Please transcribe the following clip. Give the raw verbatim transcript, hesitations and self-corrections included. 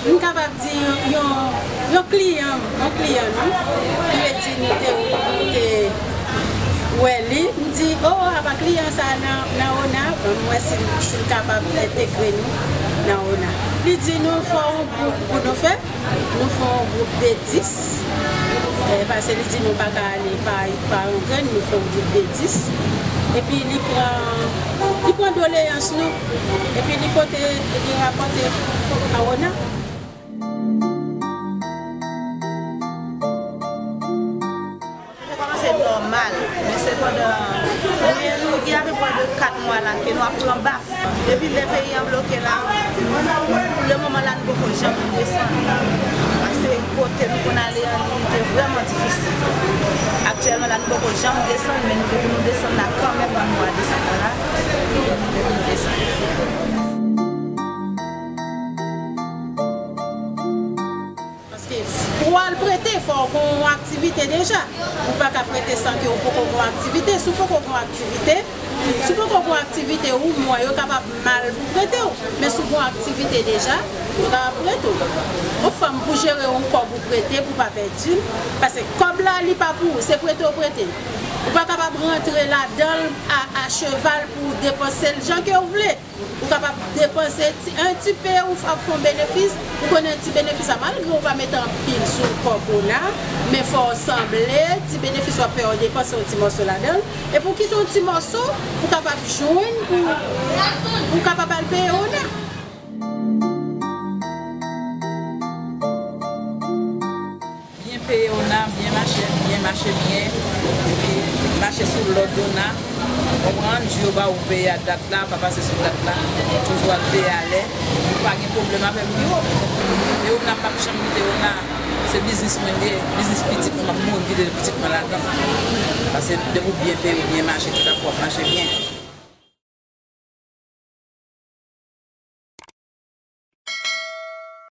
M kapab di yon, yon kliyan, yon kliyan nou, ki te di nou te, nou te wè li, m di, "O, apa kliyan sa a nan, nan Ona, ban m wè si, si l kapab entegre nou nan Ona." Li di nou fò yon gwoup pou nou fè, nou fè yon gwoup de dis, eh, paske li di nou pa ka ale pa, pa yon grenn, nou fè yon gwoup de dis. Epi li pran, li pran doleyans nou, epi li pote, li rapòte a Ona. Te kòmanse nòmal, men sepandan, nou gen apeprè de kat mwa la ke nou ap pran baf. Depi lè peyi an bloke la, pou le moman la, nou poko janm desann. Paske kote nou konn ale an, li te vrèman difisil. Aktyèlman la, nou poko janm desann, men nou gen pou nou desann la kanmenm nan mwa desanm la. Nou gen pou nou desann. Paske pou w al prete, fò w gen yon aktivite deja. Ou pa ka prete san ke w poko gen yon aktivite. Si w poko gen yon aktivite, si w poko gen yon aktivite, ou mwen, yo kapab mal pou prete w. Men si w gen yon aktivite deja, yo kapab prete w. Yon fanm pou jere yon kòb ou prete pou pa pèdi l, paske kòb la, li pa pou ou, se prete w prete l. Ou pa kapab rantre ladan l a, a cheval pou w depanse l jan ke w vle. Ou kapab depanse ti, un ti peu, ou ap fè yon benefis, ou konnen ti benefis la, malgre ou pa mete anpil sou kòb ou la, men fò w sanble, ti benefis w ap fè, w depanse yon ti mòso ladan l, epi w kite yon ti mòso, ou kapab jwenn pou, pou w kapab al peye Ona. Byen peye Ona, byen mache, byen mache byen, epi mache sou lòd Ona. Konprann, jou yo ba ou peye a dat la, pa pase sou dat la. Toujou al peye alè. Ou pa gen pwoblèm avè m pi wo. E Ona p ap janm kite Ona. Se biznis mwen li ye, biznis pitit mwen, m ap mouri m kite pitit mwen ladan. Paske depi w byen peye, w byen mache, tout afè w ap mache byen.